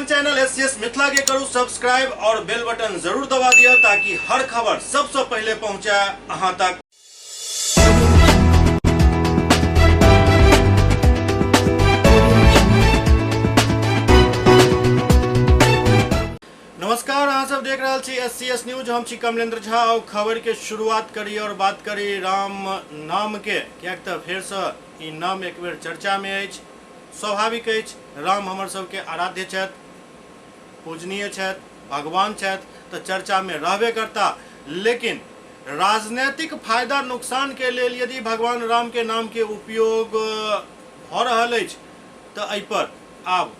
अपन channel S C S Mithila के करू सब्सक्राइब और बेल बटन जरूर दबा दिया ताकि हर खबर सबसे पहले पहुंचे अहां तक। नमस्कार, अहाँ सब देख रहल छी एस सी एस न्यूज। हम छी कमलेंद्र झा और खबर के शुरुआत करी और बात करी राम नाम के, किएक तऽ फेरसँ ई नाम एक बेर चर्चा में अछि। स्वाभाविक अछि, राम हमर सबके आराध्य छथि, पूजनीय छथि, भगवान छथि, तऽ चर्चा में रहबे करता। लेकिन राजनैतिक फायदा नुकसान के लेल यदि भगवान राम के नाम के उपयोग भऽ रहल अछि तऽ एहि पर आब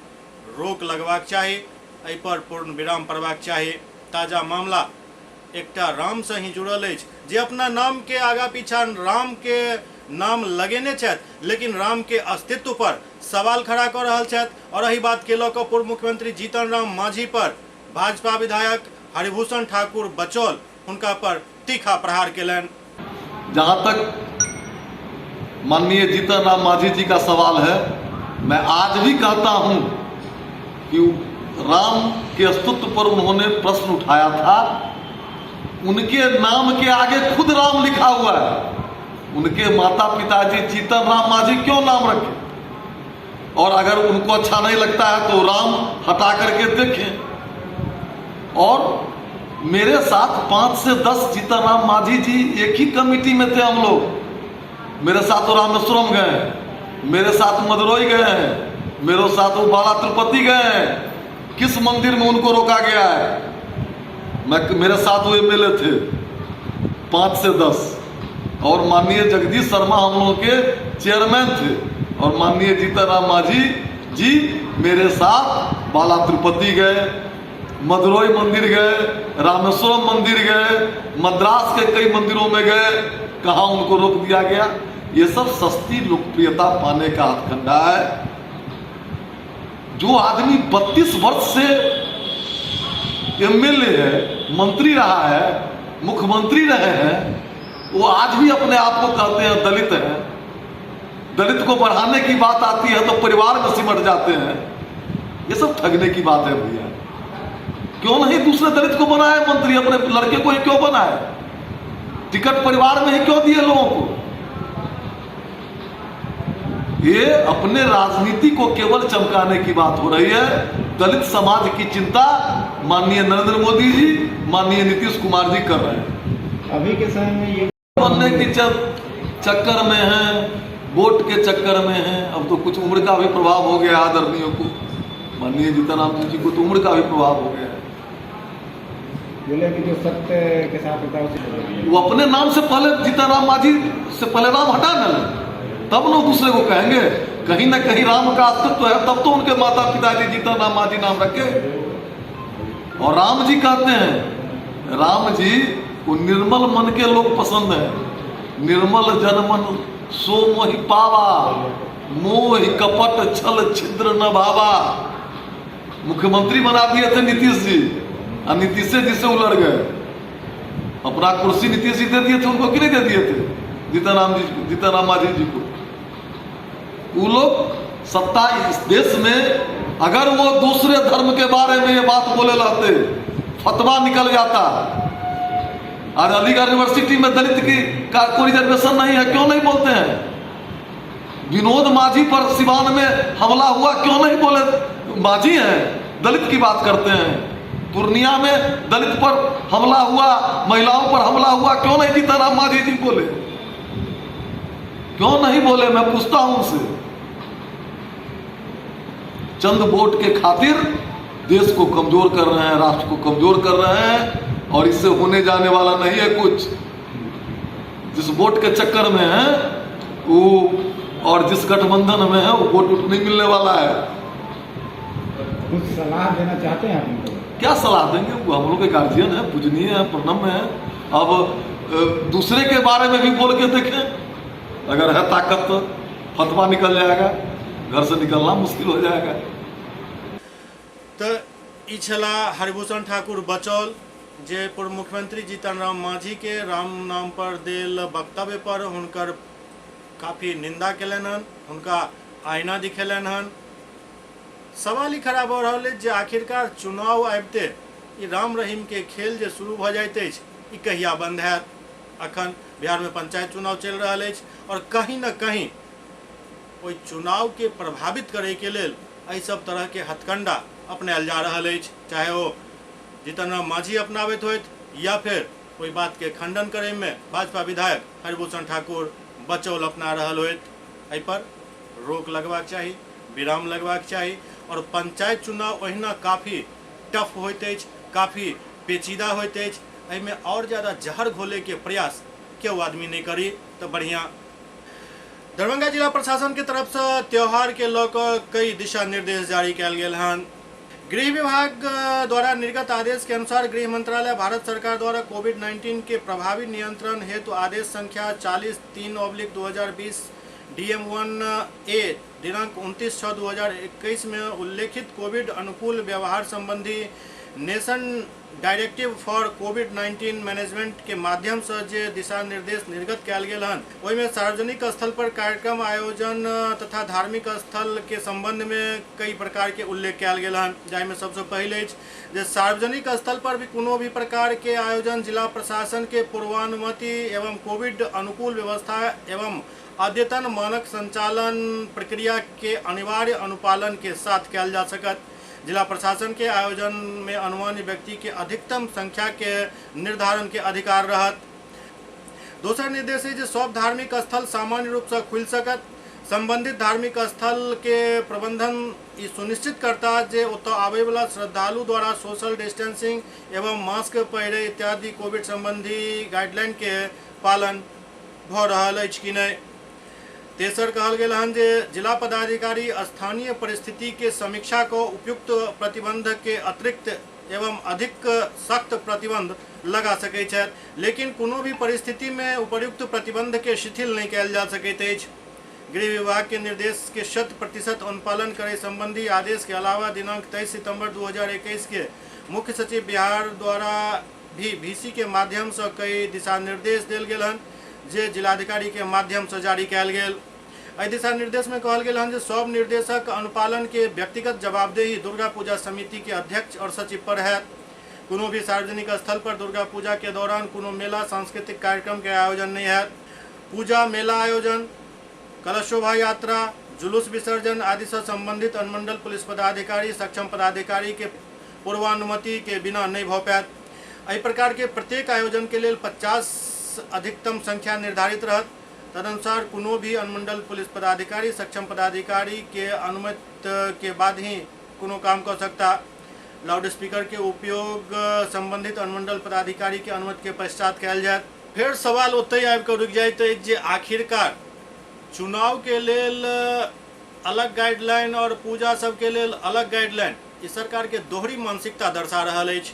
रोक लगबाक चाही, एहि पर पूर्ण विराम पड़बाक चाही। ताजा मामला एकटा राम से ही जुड़ल अछि, जे अपना नाम के आगा पीछा राम के नाम लगेने छथि, लेकिन राम के अस्तित्व पर सवाल खड़ा कऽ रहल छथि। और एहि बात के लऽ कऽ पूर्व मुख्यमंत्री जीतन राम मांझी पर भाजपा विधायक हरिभूषण ठाकुर बचौल हुनका पर तीखा प्रहार केलनि। जहां तक माननीय जीतन राम मांझी जी का सवाल है, मैं आज भी कहता हूं कि राम के अस्तित्व पर उन्होंने प्रश्न उठाया था। उनके नाम के आगे खुद राम लिखा हुआ है। उनके माता पिताजी जीतन राम मांझी क्यों नाम रखे? और अगर उनको अच्छा नहीं लगता है तो राम हटा करके देखें। और मेरे साथ 5 से 10 जीतन राम मांझी जी एक ही कमेटी में थे हम लोग। मेरे साथ वो रामेश्वरम गए हैं, मेरे साथ मदुरई गए हैं, मेरे साथ वो बाला तिरुपति गए हैं। किस मंदिर में उनको रोका गया है? मेरे साथ वो एमएलए थे 5 से 10, और माननीय जगदीश शर्मा हम लोगों के चेयरमैन थे, और माननीय जीतन राम मांझी जी मेरे साथ बाला तिरुपति गए, मदुरई मंदिर गए, रामेश्वरम मंदिर गए, मद्रास के कई मंदिरों में गए। कहाँ उनको रोक दिया गया? ये सब सस्ती लोकप्रियता पाने का हथकंडा है। जो आदमी 32 वर्ष से एमएलए है, मंत्री रहा है, मुख्यमंत्री रहे हैं, वो आज भी अपने आप को कहते हैं दलित हैं। दलित को बढ़ाने की बात आती है तो परिवार में सिमट जाते हैं। ये सब ठगने की बात है भैया। क्यों नहीं दूसरे दलित को बनाए मंत्री? अपने लड़के को ही क्यों बनाए? टिकट परिवार में ही क्यों दिए लोगों को? ये अपने राजनीति को केवल चमकाने की बात हो रही है। दलित समाज की चिंता माननीय नरेंद्र मोदी जी, माननीय नीतीश कुमार जी कर रहे हैं। अभी के समय में ये बनने की चक्कर में हैं, वोट के चक्कर में हैं। अब तो कुछ उम्र का भी प्रभाव हो गया आदरणीयों को, माननीय जीतन राम जी को तो उम्र का भी प्रभाव हो गया है। बोले कि जो सत्य के साथ होता है उसे वो अपने नाम से पहले जीतन राम मांझी से पहले राम हटा न ले, तब न दूसरे को कहेंगे। कहीं ना कहीं राम का अस्तित्व है, तब तो उनके माता पिताजी जीतन राम मांझी नाम रखे। और राम जी कहते हैं, राम जी को निर्मल मन के लोग पसंद हैं। निर्मल जनमन सो मोहि पावा, मोहि कपट छल छिद्र न भावा। मुख्यमंत्री बना दिए थे नीतीश जी, और नीतीश जी से उलट गए। अपना कुर्सी नीतीश जी दे दिए थे उनको कि नहीं दे दिए थे जीतन राम मांझी जी को? वो लोग सत्ता इस देश में, अगर वो दूसरे धर्म के बारे में ये बात बोले रहते, फतवा निकल जाता। आज अलीगढ़ यूनिवर्सिटी में दलित की का कोई रिजर्वेशन नहीं है, क्यों नहीं बोलते हैं? विनोद मांझी पर सिवान में हमला हुआ, क्यों नहीं बोले? मांझी हैं, दलित की बात करते हैं। पूर्णिया में दलित पर हमला हुआ, महिलाओं पर हमला हुआ, क्यों नहीं जीतन राम मांझी जी बोले? क्यों नहीं बोले? मैं पूछता हूं उनसे। चंद वोट के खातिर देश को कमजोर कर रहे हैं, राष्ट्र को कमजोर कर रहे हैं, और इससे होने जाने वाला नहीं है कुछ। जिस वोट के चक्कर में है वो, और जिस गठबंधन में है वो, वोट वोट नहीं मिलने वाला है। कुछ सलाह देना चाहते हैं आप उनको? क्या सलाह देंगे? वो हम लोग के गार्जियन है, पूजनीय है, प्रणम्य है। अब दूसरे के बारे में भी बोल के देखें, अगर है ताकत तो फतवा निकल जाएगा, घर से निकलना मुश्किल हो जाएगा। तऽ ई छला हरिभूषण ठाकुर बचौल, जे पूर्व मुख्यमंत्री जीतन राम मांझी के राम नाम पर देल वक्तव्य पर हुनकर काफी निंदा केलनि हन, हुनका आईना दिखेलनि हन। सवाल ई खड़ा भऽ रहल अछि जे आखिरकार चुनाव आबिते ई राम रहीम के खेल जे शुरू भऽ जाइत अछि ई कहिया बंद हैत। अखन बिहार में पंचायत चुनाव चलि रहल अछि और कहीं न कहीं ओहि चुनाव के प्रभावित करे के लेल एहि सब तरह के हथकंडा अपनायल जा रहल अछि, चाहे ओ जीतन राम मांझी अपनाबैत होथि या फिर ओहि बात के खंडन करे में भाजपा विधायक हरिभूषण ठाकुर बचौल अपना रहल होथि। एहि पर रोक लगबाक चाही, विराम लगबाक चाही। और पंचायत चुनाव ओहिना काफी टफ होइत अछि, काफी पेचीदा होइत अछि, एहिमे और ज्यादा जहर घोले के प्रयास केओ आदमी नहीं करी तो बढ़िया। दरभंगा जिला प्रशासन के तरफ से त्योहार के लऽ कऽ कई दिशा निर्देश जारी कयल गेल हन। गृह विभाग द्वारा निर्गत आदेश के अनुसार गृह मंत्रालय भारत सरकार द्वारा कोविड-19 के प्रभावी नियंत्रण हेतु आदेश संख्या 40/3/2020 DM1A दिनांक 29/6/2021 में उल्लेखित कोविड अनुकूल व्यवहार संबंधी nation directive for COVID-19 management के माध्यम से जे दिशा निर्देश निर्गत कयल गेल हन, ओहिमे सार्वजनिक स्थल पर कार्यक्रम आयोजन तथा धार्मिक स्थल के संबंध में कई प्रकार के उल्लेख कयल गेल हन, जाहिमे सबसे पहिले अछि जे सार्वजनिक स्थल पर भी कोनो भी प्रकार के आयोजन जिला प्रशासन के पूर्वानुमति एवं कोविड अनुकूल व्यवस्था एवं अद्यतन मानक संचालन प्रक्रिया के अनिवार्य अनुपालन के साथ कयल जा सकत। जिला प्रशासन के आयोजन में अनुमान्य व्यक्ति के अधिकतम संख्या के निर्धारण के अधिकार रहत। दोसर निर्देश है जे सब धार्मिक स्थल सामान्य रूप से खुलि सकत। संबंधित धार्मिक स्थल के प्रबंधन ई सुनिश्चित करता जे ओतऽ आबैवला श्रद्धालु द्वारा सोशल डिस्टेंसिंग एवं मास्क पहिरे इत्यादि कोविड संबंधी गाइडलाइन के पालन भऽ रहल अछि कि नहि। तेसर कहल गेल हन जे जिला पदाधिकारी स्थानीय परिस्थिति के समीक्षा कऽ उपयुक्त प्रतिबंध के अतिरिक्त एवं अधिक सख्त प्रतिबंध लगा सकै छथि, लेकिन कोनो भी परिस्थिति में उपर्युक्त प्रतिबंध के शिथिल नहि कयल जा सकैत अछि। गृह विभाग के निर्देश के 100% अनुपालन करे संबंधी आदेश के अलावा दिनांक 23 सितंबर 2021 के मुख्य सचिव बिहार द्वारा भी वीसी के माध्यम से कई दिशा निर्देश देल गेल हन, जे जिलाधिकारी के माध्यम से जारी कयल गेल। एहि दिशा निर्देश में कहल गेल हन जे सब निर्देशक अनुपालन के व्यक्तिगत जवाबदेही दुर्गा पूजा समिति के अध्यक्ष और सचिव पर है। कोनो भी सार्वजनिक स्थल पर दुर्गा पूजा के दौरान कोनो मेला सांस्कृतिक कार्यक्रम के आयोजन नहीं है। पूजा मेला आयोजन, कलश शोभा यात्रा, जुलूस विसर्जन आदि से संबंधित अनुमंडल पुलिस पदाधिकारी सक्षम पदाधिकारी के पूर्वानुमति के बिना नहीं भऽ पायत। एहि प्रकार के प्रत्येक आयोजन के लेल 50 अधिकतम संख्या निर्धारित रहत। तदनुसार कोनो भी अनुमंडल पुलिस पदाधिकारी सक्षम पदाधिकारी के अनुमति के बाद ही कोनो काम कऽ सकता। लाउड स्पीकर के उपयोग संबंधित अनुमंडल पदाधिकारी के अनुमति के पश्चात कयल जायत। फेर सवाल ओतहि आबि कऽ रुकि जाइत अछि जे आखिरकार चुनाव के लेल अलग गाइडलाइन और पूजा सबके लेल अलग गाइडलाइन, ई सरकार के दोहरी मानसिकता दर्शा रहल अछि।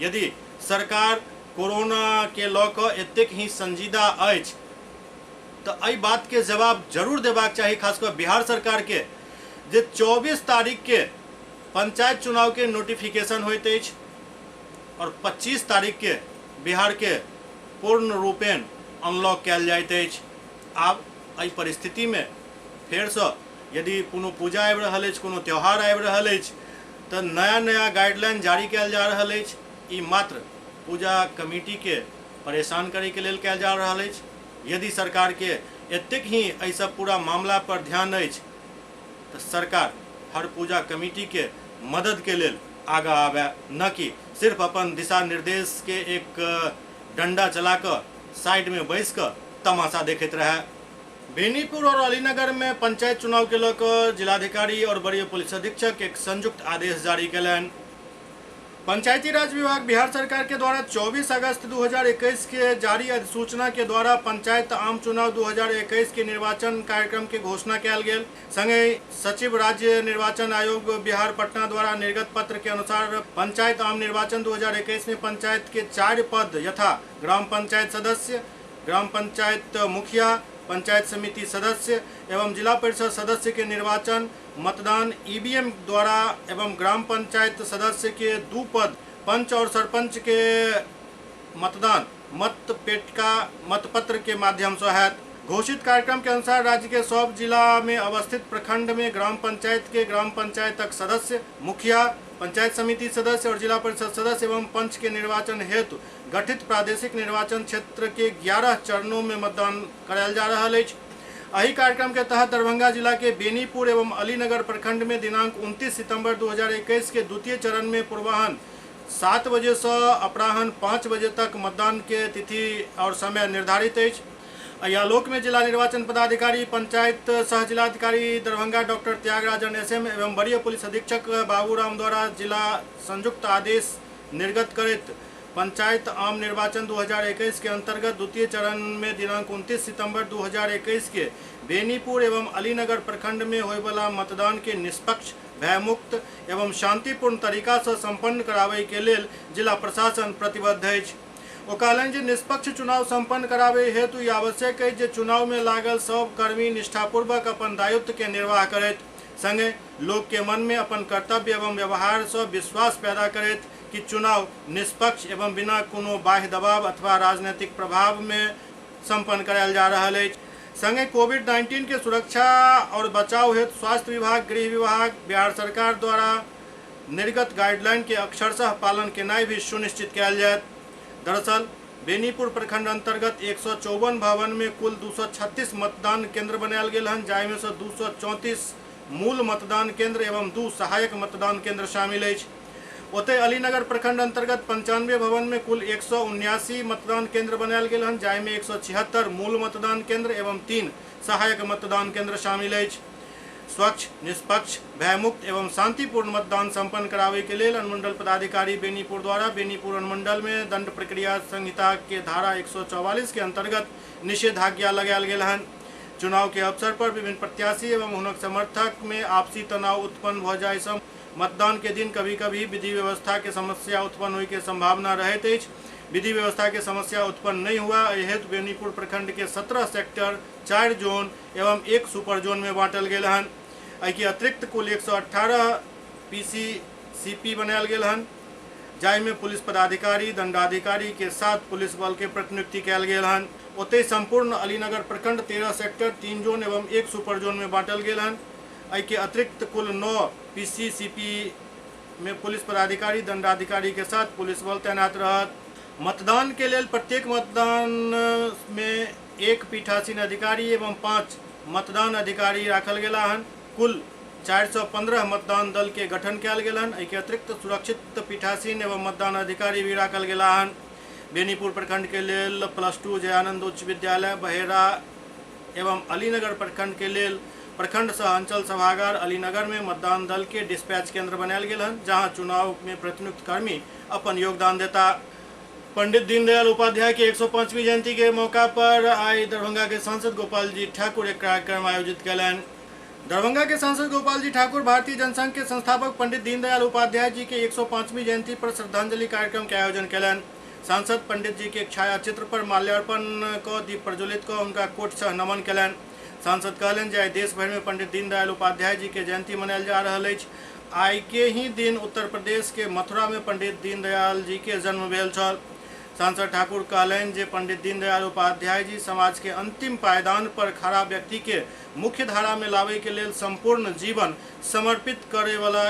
यदि सरकार कोरोना के लऽ कऽ एतेक ही संजीदा अछि तऽ एहि बात के जवाब जरूर देबाक चाही, खास कऽ बिहार सरकार के, जे 24 तारीख के पंचायत चुनाव के नोटिफिकेशन होइत अछि और 25 तारीख के बिहार के पूर्ण रूपेण अनलॉक कयल जाइत अछि। आब एहि परिस्थिति में फेरसँ यदि कोनो पूजा आबि रहल अछि, कोनो त्योहार आबि रहल अछि तऽ नया नया गाइडलाइन जारी कयल जा रहल अछि। ई मात्र पूजा कमिटी के परेशान करैके लेल कयल जा रहल अछि। यदि सरकार के एतेक ही एहि सब पूरा मामला पर ध्यान अछि तऽ सरकार हर पूजा कमिटी के मदद के लेल आगाँ आबय, न कि सिर्फ अपन दिशा निर्देश के एक डंडा चला कऽ साइड में बैस कऽ तमाशा देखैत रहय। बेनीपुर और अलीनगर में पंचायत चुनाव के लऽ कऽ जिलाधिकारी और वरीय पुलिस अधीक्षक एक संयुक्त आदेश जारी कयलनि। पंचायती राज विभाग बिहार सरकार के द्वारा 24 अगस्त 2021 के जारी अधिसूचना के द्वारा पंचायत आम चुनाव 2021 के निर्वाचन कार्यक्रम के घोषणा कयल गेल। संगहि सचिव राज्य निर्वाचन आयोग बिहार पटना द्वारा निर्गत पत्र के अनुसार पंचायत आम निर्वाचन 2021 में पंचायत के 4 पद यथा ग्राम पंचायत सदस्य, ग्राम पंचायत मुखिया, पंचायत समिति सदस्य एवं जिला परिषद सदस्य के निर्वाचन मतदान ईवीएम द्वारा एवं ग्राम पंचायत सदस्य के 2 पद पंच और सरपंच के मतदान मत पेटिका मतपत्र के माध्यम से हैत। घोषित कार्यक्रम के अनुसार राज्य के सब जिला में अवस्थित प्रखंड में ग्राम पंचायत के ग्राम पंचायतक सदस्य, मुखिया, पंचायत समिति सदस्य और जिला परिषद सदस्य एवं पंच के निर्वाचन हेतु गठित प्रादेशिक निर्वाचन क्षेत्र के 11 चरणों में मतदान करायल जा रहा अछि। एहि कार्यक्रम के तहत दरभंगा जिला के बेनीपुर एवं अलीनगर प्रखंड में दिनांक 29 सितंबर 2021 के द्वितीय चरण में पूर्वाह्न 7 बजे से अपराह्न 5 बजे तक मतदान के तिथि और समय निर्धारित अछि। एहि आलोक में जिला निर्वाचन पदाधिकारी, पंचायत सह जिलाधिकारी दरभंगा डॉक्टर त्यागराजन एसएम एवं वरीय पुलिस अधीक्षक बाबूराम द्वारा जिला संयुक्त आदेश निर्गत करैत पंचायत आम निर्वाचन 2021 के अंतर्गत द्वितीय चरण में दिनांक 29 सितंबर 2021 के बेनीपुर एवं अलीनगर प्रखंड में होयवला मतदान के निष्पक्ष, भयमुक्त एवं शांतिपूर्ण तरीका से संपन्न कराबय के लेल जिला प्रशासन प्रतिबद्ध अछि। ओ कहलनि जे निष्पक्ष चुनाव संपन्न कराबय हेतु ई आवश्यक अछि जे चुनाव में लागल सब कर्मी निष्ठापूर्वक अपन दायित्व के निर्वाह करैत संगे लोक के मन में अपन कर्तव्य एवं व्यवहार से विश्वास पैदा करैत कि चुनाव निष्पक्ष एवं बिना कोनो बाह्य दबाव अथवा राजनीतिक प्रभाव में संपन्न करायल जा रहल अछि। संगे कोविड-19 के सुरक्षा और बचाव हेतु स्वास्थ्य विभाग, गृह विभाग, बिहार सरकार द्वारा निर्गत गाइडलाइन के अक्षरशः पालन केनाइ भी सुनिश्चित कयल जायत। दरअसल बेनीपुर प्रखंड अंतर्गत 154 भवन में कुल 236 मतदान केंद्र बनायल गेल हन, जाहिमे से 234 मूल मतदान केंद्र एवं 2 सहायक मतदान केंद्र शामिल अछि। ओतहि अलीनगर प्रखंड अंतर्गत 95 भवन में कुल 179 मतदान केंद्र बनायल गेल हन, जाहिमे 176 मूल मतदान केंद्र एवं 3 सहायक मतदान केंद्र शामिल अछि। स्वच्छ, निष्पक्ष, भयमुक्त एवं शांतिपूर्ण मतदान संपन्न करावे के लेल अनुमंडल पदाधिकारी बेनीपुर द्वारा बेनीपुर अनुमंडल में दंड प्रक्रिया संहिता के धारा 144 के अंतर्गत निषेधाज्ञा लगायल गेल हन। चुनाव के अवसर पर विभिन्न प्रत्याशी एवं हुनक समर्थक में आपसी तनाव उत्पन्न भ जाय से मतदान के दिन कभी कभी विधि व्यवस्था के समस्या उत्पन्न होय के संभावना रहैत अछि। विधि व्यवस्था के समस्या उत्पन्न नहीं हुआ एहि हेतु बेनीपुर प्रखंड के 17 सेक्टर, 4 जोन एवं 1 सुपर जोन में बांटल गेल हन। एहि के अतिरिक्त कुल 118 पीसीसीपी बनायल गेल हन, जाहिमे पुलिस पदाधिकारी, दंडाधिकारी के साथ पुलिस बल के प्रतिनियुक्ति कयल गेल हन। ओतहि संपूर्ण अलीनगर प्रखंड 13 सेक्टर, 3 जोन एवं 1 सुपर जोन में बांटल गेल हन। एहि के अतिरिक्त कुल 9 पीसीसीपी में पुलिस पदाधिकारी, दंडाधिकारी के साथ पुलिस बल तैनात रहत। मतदान के लेल प्रत्येक मतदान में 1 पीठासीन अधिकारी एवं 5 मतदान अधिकारी राखल गेला हन। कुल 415 मतदान दल के गठन कयल गेल हन। एहि के अतिरिक्त सुरक्षित पीठासीन एवं मतदान अधिकारी भी राखल गेला हन। बेनीपुर प्रखंड के लेल +2 जयानंद उच्च विद्यालय बहेरा एवं अलीनगर प्रखंड के लेल प्रखंड सह अंचल सभागार अलीनगर में मतदान दल के डिस्पैच केंद्र बनायल गेल हन, जहां चुनाव में प्रतिनियुक्त कर्मी अपन योगदान देता। पंडित दीनदयाल उपाध्याय के 105वीं जयंती के मौका पर आई दरभंगा के सांसद गोपाल जी ठाकुर एक कार्यक्रम आयोजित कयलनि। दरभंगा के सांसद गोपाल जी ठाकुर भारतीय जनसंघ के संस्थापक पंडित दीनदयाल उपाध्याय जी के 105वीं जयंती पर श्रद्धांजलि कार्यक्रम के आयोजन कयलनि। सांसद पंडित जी के छायाचित्र पर माल्यार्पण क दीप प्रज्वलित क उनका कोट सह नमन कयलनि। सांसद कहलनि जे आइ देश भरि में पंडित दीनदयाल उपाध्याय जी के जयंती मनायल जा रहल अछि। आइ के ही दिन उत्तर प्रदेश के मथुरा में पंडित दीनदयाल जी के जन्म भेल छल। सांसद ठाकुर कहलनि जे पंडित दीनदयाल उपाध्याय जी समाज के अंतिम पायदान पर खड़ा व्यक्ति के मुख्य धारा में लावे के लेल संपूर्ण जीवन समर्पित करे वाला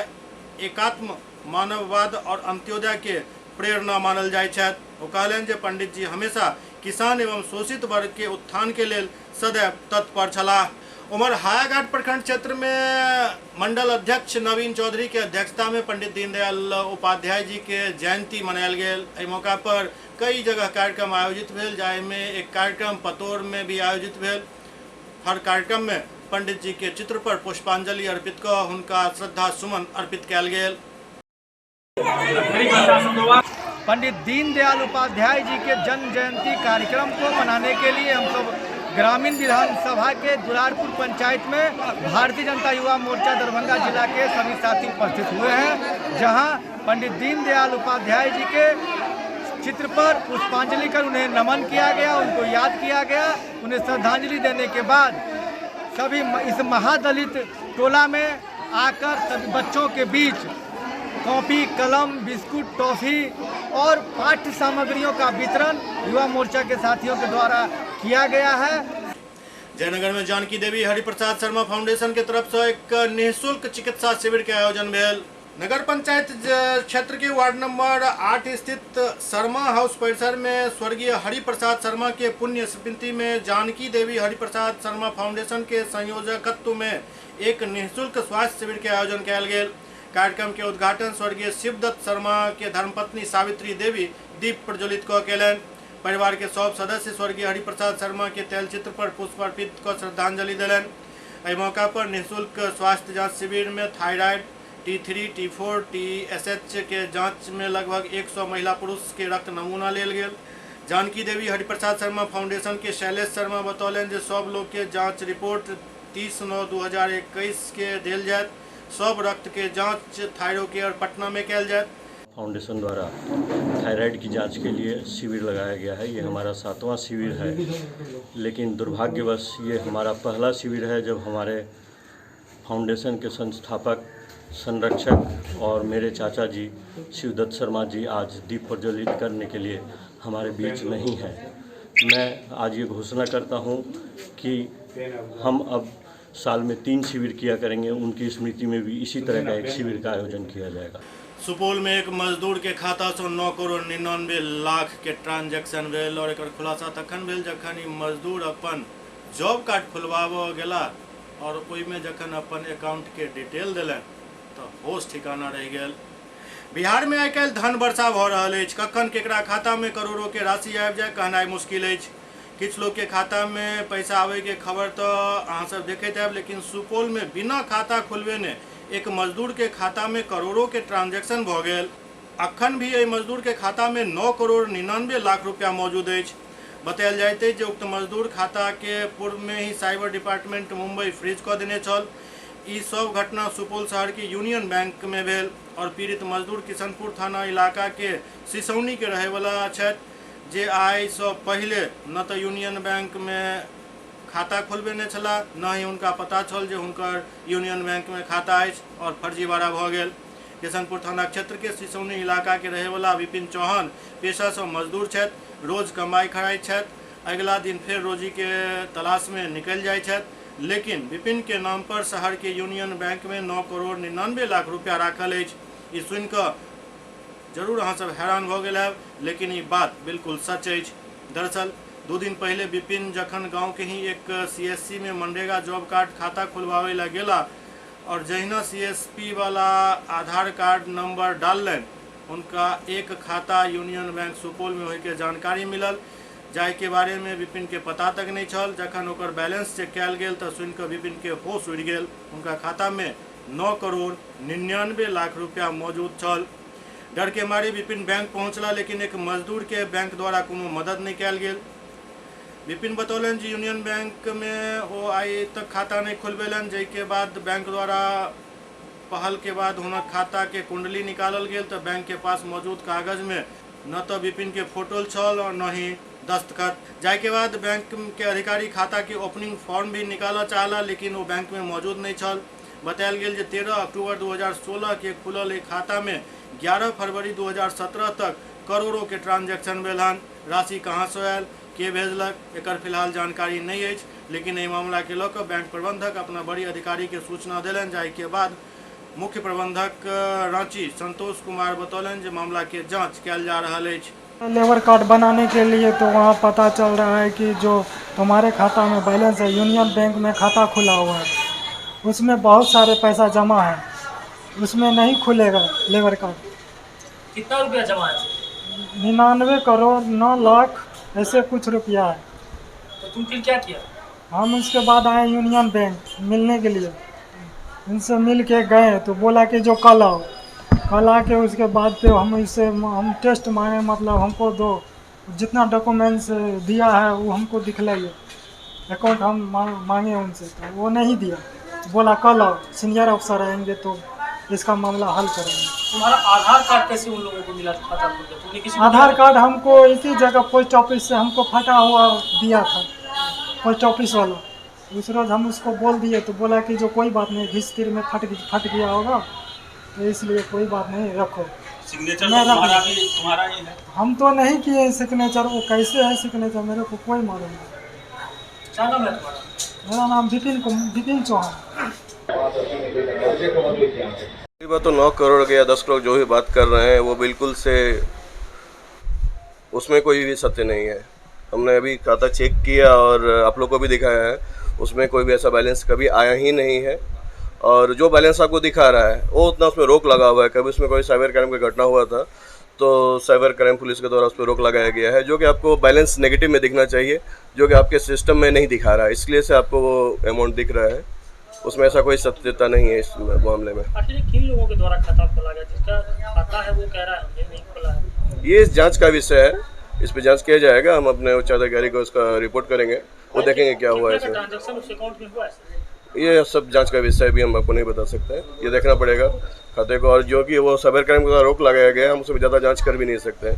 एकात्म मानववाद और अंत्योदय के प्रेरणा मानल जाय छथि। ओ कहलनि जे पंडित जी हमेशा किसान एवं शोषित वर्ग के उत्थान के लेल सदैव तत्पर छलाह। उमर हायाघाट प्रखंड क्षेत्र में मंडल अध्यक्ष नवीन चौधरी के अध्यक्षता में पंडित दीनदयाल उपाध्याय जी के जयंती मनायल गेल। एहि मौका पर कई जगह कार्यक्रम आयोजित भेल, जाहिमे एक कार्यक्रम पतोर में भी आयोजित भेल। हर कार्यक्रम में पंडित जी के चित्र पर पुष्पांजलि अर्पित क हुनका श्रद्धा सुमन अर्पित कयल गेल। पंडित दीनदयाल उपाध्याय जी के जन्म जयंती कार्यक्रम को मनाने के लिए हम सब ग्रामीण विधानसभा के दुलारपुर पंचायत में भारतीय जनता युवा मोर्चा दरभंगा जिला के सभी साथी उपस्थित हुए हैं, जहां पंडित दीनदयाल उपाध्याय जी के चित्र पर पुष्पांजलि कर उन्हें नमन किया गया, उनको याद किया गया। उन्हें श्रद्धांजलि देने के बाद सभी इस महादलित टोला में आकर सभी बच्चों के बीच कॉपी, कलम, बिस्कुट, टॉफ़ी और पाठ्य सामग्रियों का वितरण युवा मोर्चा के साथियों के द्वारा किया गया है। जयनगर में जानकी देवी हरिप्रसाद शर्मा फाउंडेशन के तरफ से एक निःशुल्क चिकित्सा शिविर के आयोजन भेल। नगर पंचायत क्षेत्र के वार्ड नंबर 8 स्थित शर्मा हाउस परिसर में स्वर्गीय हरिप्रसाद शर्मा के पुण्य स्मृति में जानकी देवी हरिप्रसाद शर्मा फाउंडेशन के संयोजकत्व में एक निःशुल्क स्वास्थ्य शिविर के आयोजन कयल गेल। कार्यक्रम के उद्घाटन स्वर्गीय शिवदत्त शर्मा के धर्मपत्नी सावित्री देवी दीप प्रज्वलित कऽ केलनि। परिवार के सब सदस्य स्वर्गीय हरिप्रसाद शर्मा के तैलचित्र पर पुष्प अर्पित कऽ श्रद्धांजलि देलनि। एहि मौका पर निःशुल्क स्वास्थ्य जांच शिविर में थायराइड, T3, T4, TSH के जांच में लगभग 100 महिला पुरुष के रक्त नमूना लेल गेल। जानकी देवी हरिप्रसाद शर्मा फाउंडेशन के शैलेश शर्मा बतौलनि जे सब लोग के जांच रिपोर्ट 30/9/2021 के देल जायत। सब रक्त के जांच थायरोकेयर पटना में कयल जायत। फाउंडेशन द्वारा थायराइड की जांच के लिए शिविर लगाया गया है। ये हमारा 7वां शिविर है, लेकिन दुर्भाग्यवश ये हमारा पहला शिविर है जब हमारे फाउंडेशन के संस्थापक, संरक्षक और मेरे चाचा जी शिवदत्त शर्मा जी आज दीप प्रज्वलित करने के लिए हमारे बीच नहीं हैं। मैं आज ये घोषणा करता हूँ कि हम अब साल में 3 शिविर किया करेंगे। उनकी स्मृति में भी इसी तरह का एक शिविर का आयोजन किया जाएगा। सुपौल में एक मजदूर के खाता से 9 करोड़ 99 लाख के ट्रांजैक्शन भेल और एकर खुलासा तखन भेल जखन ई मजदूर अपन जॉब कार्ड खुलवाबऽ गेला और ओहिमे जखन अपन अकाउंट के डिटेल देलनि तऽ होश ठिकाना रहि गेल। बिहार में आइ काल्हि धन वर्षा भऽ रहल अछि। कखन केकरा खाता में करोड़ों के राशि आबि जाय कहनाइ मुश्किल अछि। किछु लोग के खाता में पैसा आबै के खबर तऽ अहाँ सब देखैत आयब, लेकिन सुपौल में बिना खाता खुलबेने एक मजदूर के खाता में करोड़ों के ट्रांजैक्शन भऽ गेल। अखन भी एहि मजदूर के खाता में 9 करोड़ 99 लाख रुपया मौजूद अछि। बतायल जाइत अछि जे उक्त मजदूर खाता के पूर्व में ही साइबर डिपार्टमेंट मुंबई फ्रीज कऽ देने छल। ई सब घटना सुपौल शहर के यूनियन बैंक में भेल और पीड़ित मजदूर किशनपुर थाना इलाका के सिसौनी के रहैवला छथि, जे आइ सँ पहिले न तऽ यूनियन बैंक में खाता खोलबेने छलाह, न ही हुनका पता छल जे हुनकर यूनियन बैंक में खाता अछि और फर्जीवाड़ा भऽ गेल। किशनपुर थाना क्षेत्र के सिसौनी इलाका के रहैवला विपिन चौहान पेशा सँ मजदूर छथि, रोज कमाई खाइत छथि, अगिला दिन फेर रोजी के तलाश में निकलि जाइत छथि, लेकिन विपिन के नाम पर शहर के यूनियन बैंक में 9 करोड़ 99 लाख रुपया राखल अछि। ई सुनि कऽ जरूर अहाँ सब हैरान भऽ गेल हैब, लेकिन ई बात बिल्कुल सच अछि। दरअसल 2 दिन पहिले विपिन जखन गांव के ही एक सीएससी में मनरेगा जॉब कार्ड खाता खुलवावे ला गेला और जहिना सीएसपी वाला आधार कार्ड नंबर डाललनि, उनका एक खाता यूनियन बैंक सुपौल में होय के जानकारी मिलल, जाहि के बारे में विपिन के पता तक नहीं छल। जखन ओकर बैलेंस चेक कयल गेल तऽ सुनि कऽ विपिन के होश उड़ि गेल। हुनका खाता में 9 करोड़ 99 लाख रुपया मौजूद छल। डर के मारे विपिन बैंक पहुंचला, लेकिन एक मजदूर के बैंक द्वारा कोनो मदद नहीं कयल गेल। विपिन बतौलनि जे यूनियन बैंक में ओ आइ तक खाता नहीं खोलबेलनि, जाहिके बाद बैंक द्वारा पहल के बाद हुनक खाता के कुंडली निकालल गेल तऽ बैंक के पास मौजूद कागज में न तऽ विपिन के फोटो छल और न ही दस्तखत। जाहिके बाद बैंक के अधिकारी खाता के ओपनिंग फॉर्म भी निकालऽ चाहला, लेकिन वो बैंक में मौजूद नहीं छल। बतायल गेल जे 13 अक्टूबर 2016 के खुलल एक खाता में 11 फरवरी 2017 तक करोड़ों के ट्रांजैक्शन भेल हन। राशि कहाँ से आयल, के भेजलक, एकर फिलहाल जानकारी नहीं अछि, लेकिन एहि मामला के लऽ कऽ बैंक प्रबंधक अपना बड़ी अधिकारी के सूचना देलनि, जाहिके बाद मुख्य प्रबंधक रांची संतोष कुमार बतौलनि जे मामला के जांच कयल जा रहल अछि। लेबर कार्ड बनाने के लिए तो वहाँ पता चल रहा है कि जो तुम्हारे खाता में बैलेंस है, यूनियन बैंक में खाता खुला हुआ है, उसमें बहुत सारे पैसा जमा है, उसमें नहीं खुलेगा लेबर कार्ड। कितना रुपया जमा है? 99 करोड़ 9 लाख ऐसे कुछ रुपया है। तो तुम फिर क्या किया? हम उसके बाद आए यूनियन बैंक मिलने के लिए, उनसे मिल के गए तो बोला कि जो कल आओ। कल आके उसके बाद फिर हम इससे हम टेस्ट मांगे, मतलब हमको दो जितना डॉक्यूमेंट्स दिया है वो हमको दिखलाइए, अकाउंट हम मांगे उनसे तो वो नहीं दिया, बोला कल आओ, सीनियर अफसर आएंगे तो इसका मामला हल करेंगे। तुम्हारा आधार कार्ड कैसे उन लोगों को मिला खाता खुल गया? तुमने किसी को आधार दिया? कार्ड हमको इसी जगह पोस्ट ऑफिस से हमको फटा हुआ दिया था, पोस्ट ऑफिस वाला। उस रोज़ हम उसको बोल दिए तो बोला कि जो कोई बात नहीं, घिस तीर में फट गया होगा तो इसलिए कोई बात नहीं, रखो। सिग्नेचर मैं रख तुम्हारा भी तुम्हारा ही है? हम तो नहीं किए सिग्नेचर, वो कैसे है सिग्नेचर मेरे को कोई मालूम नहीं। क्या नाम है तुम्हारा? मेरा नाम विपिन चौहान। बात तो 9 करोड़ के या 10 करोड़ जो भी बात कर रहे हैं वो बिल्कुल से उसमें कोई भी सत्य नहीं है। हमने अभी खाता चेक किया और आप लोग को भी दिखाया है, उसमें कोई भी ऐसा बैलेंस कभी आया ही नहीं है। और जो बैलेंस आपको दिखा रहा है वो उतना उसमें रोक लगा हुआ है। कभी उसमें कोई साइबर क्राइम की घटना हुआ था तो साइबर क्राइम पुलिस के द्वारा उस पर रोक लगाया गया है, जो कि आपको बैलेंस नेगेटिव में दिखना चाहिए, जो कि आपके सिस्टम में नहीं दिखा रहा है, इसलिए से आपको वो अमाउंट दिख रहा है। उसमें ऐसा कोई सत्यता नहीं है इस मामले में। आखिर किन लोगों के द्वारा खाता खोला गया? जिसका खाता है वो कह रहा है हमने नहीं खोला है। ये जांच का विषय है, इस पे जांच किया जाएगा। हम अपने उच्च अधिकारी को उसका रिपोर्ट करेंगे, वो देखेंगे क्या हुआ है। ट्रांजैक्शन उस अकाउंट में हुआ है? ये सब जांच का विषय भी हम आपको नहीं बता सकते, ये देखना पड़ेगा खाते को। और जो कि वो साइबर क्राइम का रोक लगाया गया है, हम उसमें ज़्यादा जाँच कर भी नहीं सकते,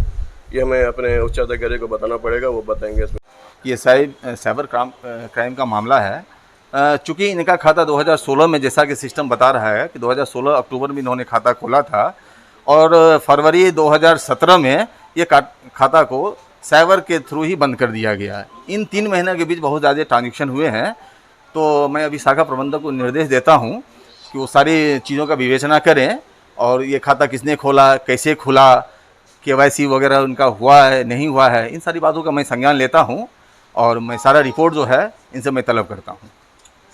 ये हमें अपने उच्च अधिकारी को बताना पड़ेगा, वो बताएंगे इसमें। ये साइबर क्राइम का मामला है। चूँकि इनका खाता 2016 में, जैसा कि सिस्टम बता रहा है कि 2016 अक्टूबर में इन्होंने खाता खोला था और फरवरी 2017 में ये खाता को साइबर के थ्रू ही बंद कर दिया गया है। इन 3 महीने के बीच बहुत ज़्यादा ट्रांजेक्शन हुए हैं, तो मैं अभी शाखा प्रबंधक को निर्देश देता हूँ कि वो सारी चीज़ों का विवेचना करें और ये खाता किसने खोला, कैसे खुला, केवाईसी वगैरह उनका हुआ है नहीं हुआ है, इन सारी बातों का मैं संज्ञान लेता हूँ और मैं सारा रिपोर्ट जो है इनसे मैं तलब करता हूँ।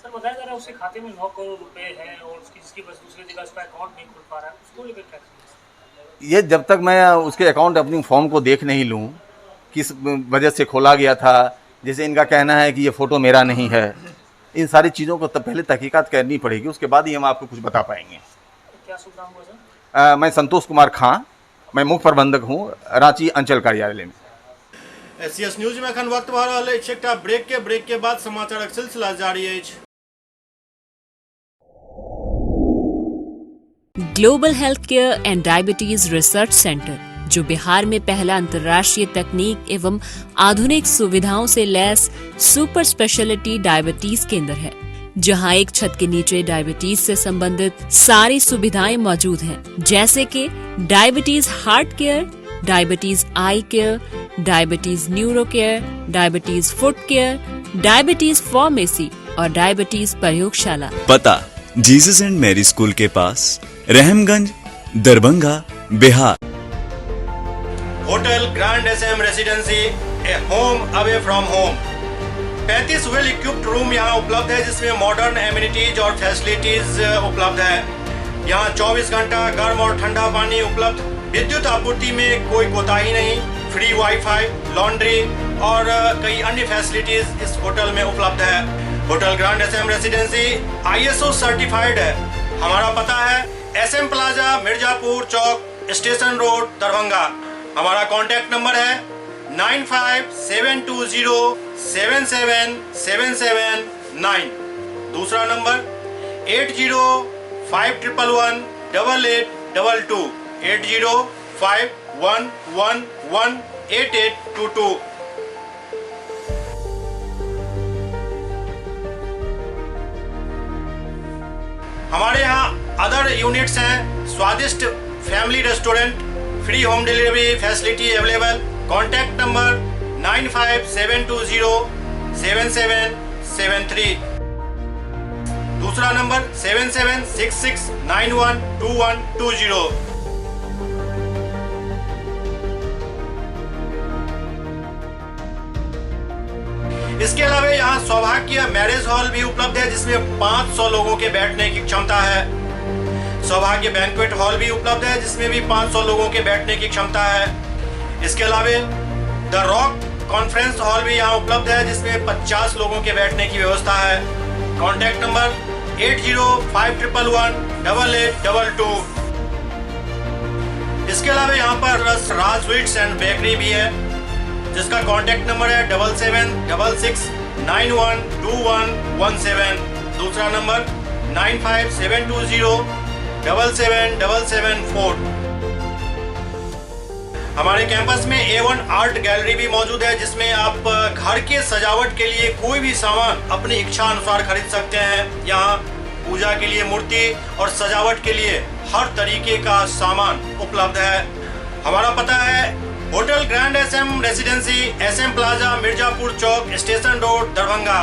सर, बताया जा रहा है उसके खाते में 9 करोड़ रुपए हैं और उसकी जिसकी बस दूसरी जगह उसका अकाउंट नहीं खुल पा रहा है, उसको लेकर क्या? ये जब तक मैं उसके अकाउंट ओपनिंग फॉर्म को देख नहीं लूँ, किस वजह से खोला गया था, जैसे इनका कहना है कि ये फ़ोटो मेरा नहीं है, इन सारी चीज़ों को तब पहले तहकीकात करनी पड़ेगी, उसके बाद ही हम आपको कुछ बता पाएंगे। क्या शुभ नाम हुआ सर? मैं संतोष कुमार खां, मैं मुख्य प्रबंधक हूँ रांची अंचल कार्यालय में। एससीएस न्यूज में एखन वक्त भऽ रहल अछि एकटा ब्रेक के बाद समाचारक सिलसिला जारी अछि। Global health care and diabetes research centre, जो बिहार में पहला अंतर्राष्ट्रीय तकनीक एवं आधुनिक सुविधाओं से लैस सुपर स्पेशलिटी डायबिटीज केंद्र है, जहां एक छत के नीचे डायबिटीज से संबंधित सारी सुविधाएं मौजूद हैं, जैसे कि diabetes heart care, diabetes eye care, diabetes neuro care, diabetes foot care, diabetes pharmacy और डायबिटीज प्रयोगशाला। पता जीसस एंड मैरी स्कूल के पास, Rahamganj, Darbhanga, Bihar. Hotel grand SM residency, a home away from home. 35 well equipped room यहाँ उपलब्ध है, जिसमें modern amenities और facilities उपलब्ध है। यहाँ 24 घंटा गर्म और ठंडा पानी उपलब्ध, विद्युत आपूर्ति में कोई कोताही नहीं, फ्री वाईफाई, लॉन्ड्री और कई अन्य फैसिलिटीज इस होटल में उपलब्ध है। Hotel grand SM residency ISO certified है। हमारा पता है SM plaza, Mirzapur Chowk, station road, Darbhanga. हमारा कॉन्टैक्ट नंबर है 957207 7779। दूसरा नंबर 805111 8822, 805111 8822। हमारे यहाँ अदर यूनिट्स हैं, स्वादिष्ट family restaurant, free home delivery facility available. Contact number 95720 7773। दूसरा नंबर 7766912120। इसके अलावा यहाँ सौभाग्य मैरिज हॉल भी उपलब्ध है, जिसमें 500 लोगों के बैठने की क्षमता है। सौभाग्य बैंक्वेट हॉल भी उपलब्ध है, जिसमें भी 500 लोगों के बैठने की क्षमता है। इसके अलावा the rock conference hall भी यहाँ उपलब्ध है, जिसमें 50 लोगों के बैठने की व्यवस्था है। Contact number 805111 8822। इसके अलावा यहाँ पर राज स्वीट्स एंड बेकरी भी है, जिसका कॉन्टैक्ट नंबर है 7766 912117। दूसरा नंबर 95720 77774। हमारे कैंपस में A1 art gallery भी मौजूद है, जिसमें आप घर के सजावट के लिए कोई भी सामान अपनी इच्छा अनुसार खरीद सकते हैं। यहाँ पूजा के लिए मूर्ति और सजावट के लिए हर तरीके का सामान उपलब्ध है। हमारा पता है hotel grand SM residency, SM plaza, Mirzapur Chowk, station road, Darbhanga.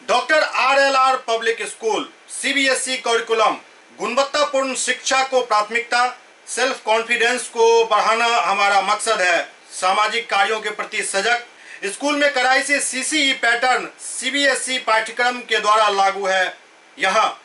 Doctor RLR public school, CBSE curriculum, गुणवत्तापूर्ण शिक्षा को प्राथमिकता, सेल्फ कॉन्फिडेंस को बढ़ाना हमारा मकसद है। सामाजिक कार्यों के प्रति सजग, स्कूल में कड़ाई से सीसीई पैटर्न सीबीएसई पाठ्यक्रम के द्वारा लागू है। यहाँ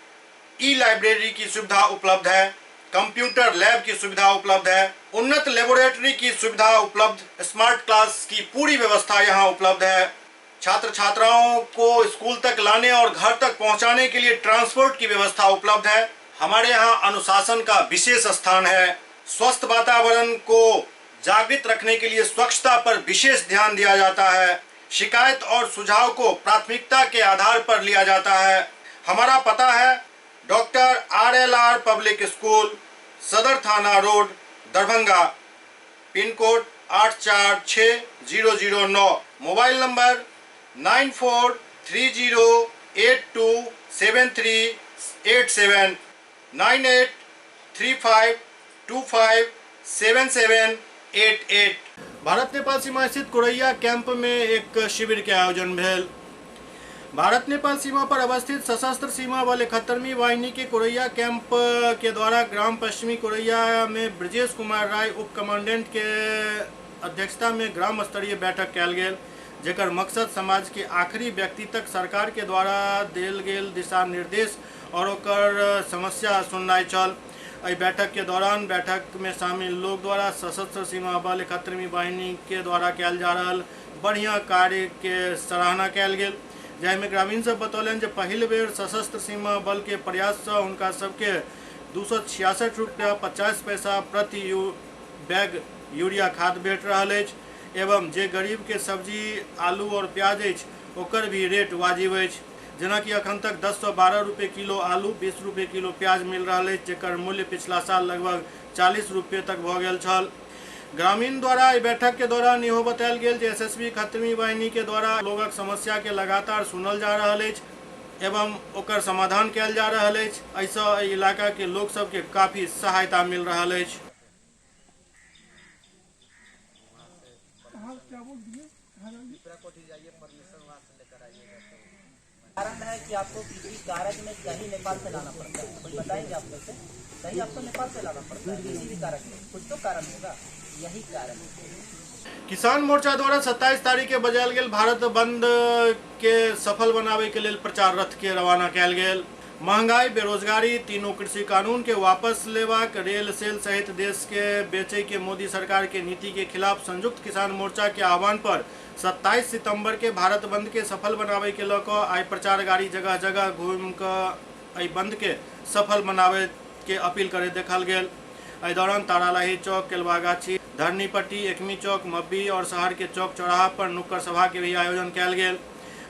ई लाइब्रेरी की सुविधा उपलब्ध है, कंप्यूटर लैब की सुविधा उपलब्ध है, उन्नत लेबोरेटरी की सुविधा उपलब्ध, स्मार्ट क्लास की पूरी व्यवस्था यहाँ उपलब्ध है। छात्र छात्राओं को स्कूल तक लाने और घर तक पहुँचाने के लिए ट्रांसपोर्ट की व्यवस्था उपलब्ध है। हमारे यहाँ अनुशासन का विशेष स्थान है। स्वस्थ वातावरण को जागृत रखने के लिए स्वच्छता पर विशेष ध्यान दिया जाता है। शिकायत और सुझाव को प्राथमिकता के आधार पर लिया जाता है। हमारा पता है doctor आरएलआर public school, Sadar Thana road, Darbhanga, pin code 846009, mobile number 9430827387, 9835257788। Bharat Nepal सीमा स्थित कोरैया कैंप में एक शिविर के आयोजन भेल। भारत नेपाल सीमा पर अवस्थित सशस्त्र सीमा बल 71वीं वाहिनी के कोरैया कैंप के द्वारा ग्राम पश्चिमी कोरैया में ब्रजेश कुमार राय उप कमांडेंट के अध्यक्षता में ग्राम स्तरीय बैठक कयल गेल, जेकर मकसद समाज के आखिरी व्यक्ति तक सरकार के द्वारा देल गेल दिशा निर्देश और ओकर समस्या सुननाइ छल। एहि बैठक के दौरान बैठक में शामिल लोग द्वारा सशस्त्र सीमा बल 71वीं वाहिनी के द्वारा कयल जा रहल बढ़िया कार्य के सराहना कयल गेल, जाहिमे ग्रामीण सब बतौलनि जे पहिल बेर सशस्त्र सीमा बल के प्रयाससँ हुनका सबके 266 रुपया 50 पैसा प्रति बैग यूरिया खाद भेट रहल अछि एवं जे गरीब के सब्जी आलू और प्याज अछि ओकर भी रेट वाजिब अछि। जेनाकि अखन तक 10 से 12 रुपये किलो आलू, 20 रुपये किलो प्याज मिल रहल अछि, जेकर मूल्य पिछला साल लगभग 40 रुपये तक भऽ गेल छल। ग्रामीण द्वारा एहि बैठक के दौरान इहो बतायल गेल जे एसएसबी 71वीं वाहिनी के द्वारा लोगक समस्या के लगातार सुनल जा रहल अछि एवं ओकर समाधान कयल जा रहल अछि। एहिसँ एहि इलाका के लोक सबके काफी सहायता मिल रहल अछि। कारण है कि आपको किसी कारज में दही नेपाल से लाना पड़ता है, कोई बताएंगे आप कैसे? दही आपको नेपाल से लाना पड़ता है किसी भी कारज में, कुछ तो कारण होगा, यही कारण है। किसान मोर्चा द्वारा 27 तारीख के बजायल गेल भारत बंद के सफल बनावे के लेल प्रचार रथ के रवाना कयल गेल। महंगाई, बेरोजगारी, तीनों कृषि कानून के वापस लेबाक, रेल सेल सहित देश के बेचे के मोदी सरकार के नीति के खिलाफ संयुक्त किसान मोर्चा के आह्वान पर 27 सितंबर के भारत बंद के सफल बनावे के लऽ कऽ आइ प्रचार गाड़ी जगह जगह घूमि कऽ एहि बंद के सफल बनावे के अपील करे देखल गेल। एहि दौरान तारालाही चौक, केलवागाछी, धरनीपट्टी, एकमी चौक, मब्बी और शहर के चौक चौराहा पर नुक्कड़ सभा के भी आयोजन कयल गेल।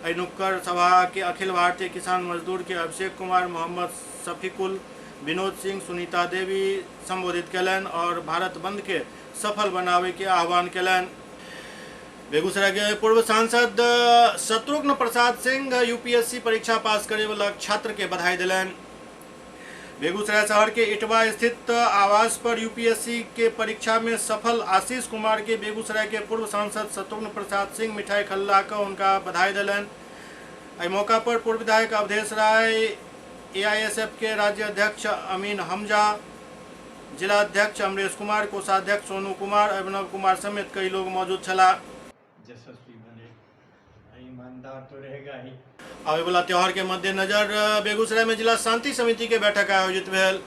एहि नुक्कड़ सभा के अखिल भारतीय किसान मजदूर के अभिषेक कुमार, मोहम्मद शफीकुल, विनोद सिंह, सुनीता देवी संबोधित कयलनि और भारत बंद के सफल बनावे के आह्वान कयलनि। बेगूसराय के पूर्व सांसद शत्रुघ्न प्रसाद सिंह यूपीएससी परीक्षा पास करे वाला छात्र के बधाई दिलनि। बेगूसराय शहर के इटवा स्थित आवास पर यूपीएससी के परीक्षा में सफल आशीष कुमार के बेगूसराय के पूर्व सांसद शत्रुघ्न प्रसाद सिंह मिठाई खल्ला कऽ उनका बधाई दिलनि। एहि मौका पर पूर्व विधायक अवधेश राय, एआईएसएफ के राज्य अध्यक्ष अमीन हमजा, जिला अध्यक्ष अमरेश कुमार, कोषाध्यक्ष सोनू कुमार, अभिनव कुमार समेत कई लोग मौजूद छलाह। यशस्वी बने, ईमानदार तो रहेगा ही। आबे वाला त्योहार के मद्देनजर बेगूसराय में जिला शांति समिति के बैठक आयोजित भेल।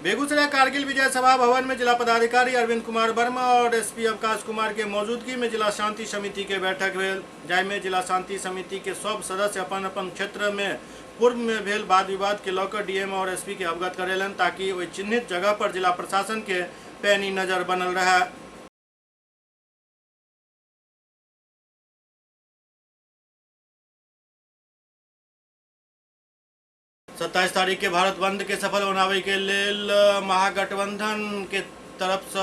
बेगूसराय कारगिल विजय सभा भवन में जिला पदाधिकारी अरविंद कुमार वर्मा और एसपी अवकाश कुमार के मौजूदगी में जिला शांति समिति के बैठक भेल, जाहिमे जिला शांति समिति के सब सदस्य अपन अपन क्षेत्र में पूर्व में भेल वाद विवाद के लऽ डीएम और एसपी के अवगत करेलनि ताकि ओहि चिन्हित जगह पर जिला प्रशासन के पैनी नजर बनल रहे। 27 तारीख के भारत बंद के सफल बनावे के लेल महागठबंधन के तरफ से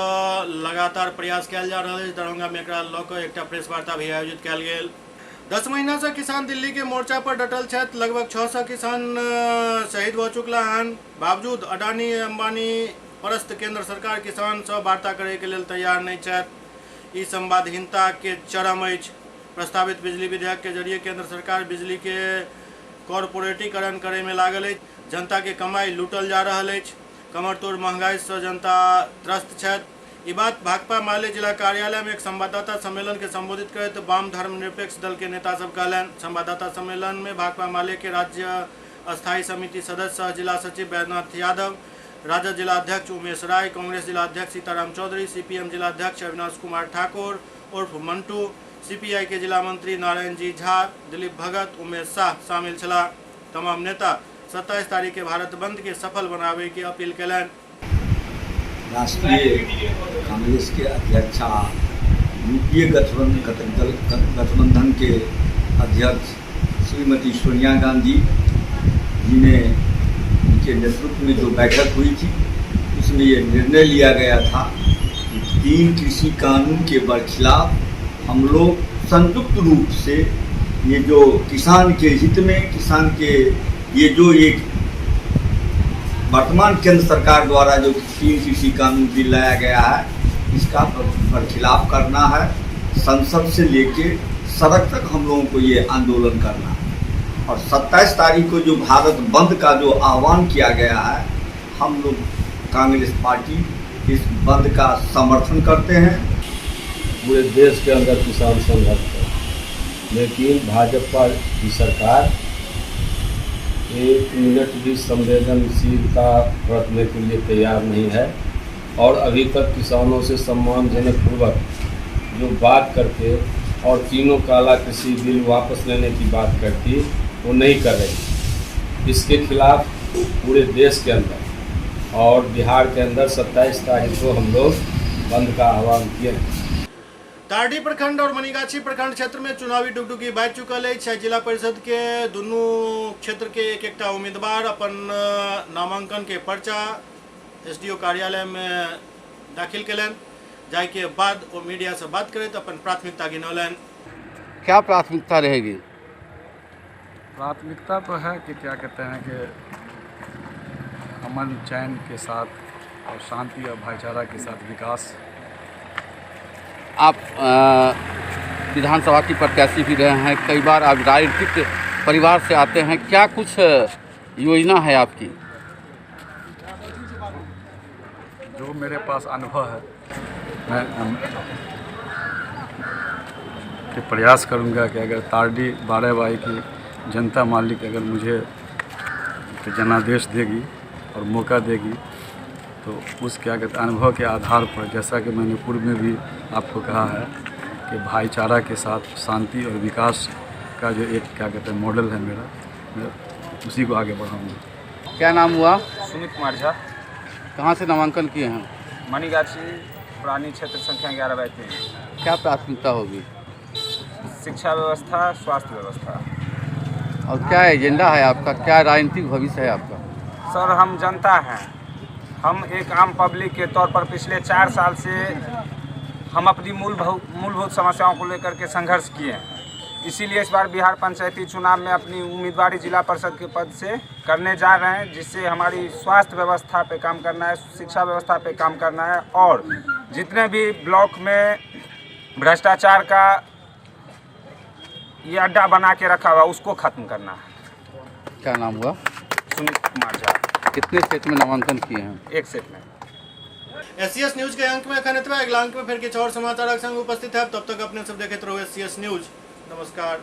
लगातार प्रयास कयल जा रहल अछि। दरभंगा में एकरा लऽ कऽ एकटा प्रेस वार्ता भी आयोजित कयल गेल। 10 महीना से किसान दिल्ली के मोर्चा पर डटल छथि। लगभग 600 किसान शहीद भऽ चुकला हन। बावजूद अडानी अंबानी परस्त केंद्र सरकार किसान से वार्ता करे के लेल तैयार नहीं छथि। ई संवादहीनता के चरम अछि। प्रस्तावित बिजली विधेयक के जरिए केंद्र सरकार बिजली के कॉरपोरेटीकरण करे में लागल अछि। जनता के कमाई लूटल जा रहल अछि। कमरतोड़ महंगाई से जनता त्रस्त छथि। ई बात भाकपा माले जिला कार्यालय में एक संवाददाता सम्मेलन के संबोधित करैत वाम धर्मनिरपेक्ष दल के नेता सब कहलनि। संवाददाता सम्मेलन में भाकपा माले के राज्य अस्थायी समिति सदस्य सह जिला सचिव बैद्यनाथ यादव, राजद जिला अध्यक्ष उमेश राय, कांग्रेस जिला अध्यक्ष सीताराम चौधरी, सीपीएम जिला अध्यक्ष अविनाश कुमार ठाकुर उर्फ मंटू, सीपीआई के जिला मंत्री नारायण जी झा, दिलीप भगत, उमेश शाह शामिल छलाह। तमाम नेता 27 तारीख के भारत बंद के सफल बनावे के अपील कयलनि। राष्ट्रीय कांग्रेस के अध्यक्ष यूपीए गठबंधन के अध्यक्ष श्रीमती सोनिया गांधी जी ने उनके नेतृत्व में जो बैठक हुई थी उसमें ये निर्णय लिया गया था कि 3 कृषि कानून के बरखिलाफ हम लोग संयुक्त रूप से ये जो किसान के हित में, किसान के ये जो एक वर्तमान केंद्र सरकार द्वारा जो 3 कृषि कानून बिल लाया गया है इसका बरखिलाफ करना है। संसद से लेके सड़क तक हम लोगों को ये आंदोलन करना है और 27 तारीख को जो भारत बंद का जो आह्वान किया गया है, हम लोग कांग्रेस पार्टी इस बंद का समर्थन करते हैं। पूरे देश के अंदर किसान संघर्ष है, लेकिन भाजपा की सरकार एक मिनट भी संवेदनशीलता बरतने के लिए तैयार नहीं है और अभी तक किसानों से सम्मानजनक पूर्वक जो बात करके और तीनों काला कृषि बिल वापस लेने की बात करती वो नहीं कर रही। इसके खिलाफ पूरे देश के अंदर और बिहार के अंदर 27 तारीख को हम लोग बंद का आह्वान किए हैं। तारडीह प्रखंड और मनीगाछी प्रखंड क्षेत्र में चुनावी डुगडुगी बाजि चुकल अछि। जिला परिषद के दुनू क्षेत्र के एक एकटा उम्मीदवार अपन नामांकन के पर्चा एसडीओ कार्यालय में दाखिल कयलनि, जाहि के बाद ओ मीडिया से बात करैत अपन प्राथमिकता गिनौलनि। क्या प्राथमिकता रहेगी? प्राथमिकता तो है कि क्या कहते हैं कि अमन चैन के साथ और शांति और भाईचारा के साथ विकास। आप विधानसभा की प्रत्याशी भी रहे हैं, कई बार आप राजनीतिक परिवार से आते हैं, क्या कुछ योजना है आपकी? जो मेरे पास अनुभव है मैं कि प्रयास करूंगा कि अगर तारडीह 12 बाई की जनता मालिक अगर मुझे जनादेश देगी और मौका देगी तो उस क्या कहते अनुभव के आधार पर, जैसा कि मैंने पूर्व में भी आपको कहा है कि भाईचारा के साथ शांति और विकास का जो एक क्या कहते हैं मॉडल है मेरा, मैं उसी को आगे बढ़ाऊँगा। क्या नाम हुआ? सुमित कुमार झा। कहाँ से नामांकन किए हैं? मनीगाछी पुरानी क्षेत्र संख्या 11/3। क्या प्राथमिकता होगी? शिक्षा व्यवस्था, स्वास्थ्य व्यवस्था। और क्या एजेंडा है आपका, क्या राजनीतिक भविष्य है आपका? सर हम जनता हैं, हम एक आम पब्लिक के तौर पर पिछले 4 साल से हम अपनी मूलभूत समस्याओं को लेकर के संघर्ष किए हैं। इसीलिए इस बार बिहार पंचायती चुनाव में अपनी उम्मीदवारी जिला परिषद के पद से करने जा रहे हैं, जिससे हमारी स्वास्थ्य व्यवस्था पे काम करना है, शिक्षा व्यवस्था पे काम करना है और जितने भी ब्लॉक में भ्रष्टाचार का ये अड्डा बना के रखा हुआ उसको ख़त्म करना है। क्या नाम हुआ? सुमित कुमार झा। कितने सेट में नामांकन किए हैं? 1 सेट में। एससीएस न्यूज के अंक में अखन एतबा। अगिला अंक में फिर किछु और समाचारक संग उपस्थित है। तब तक अपने सब देखैत रहू एससीएस न्यूज। नमस्कार।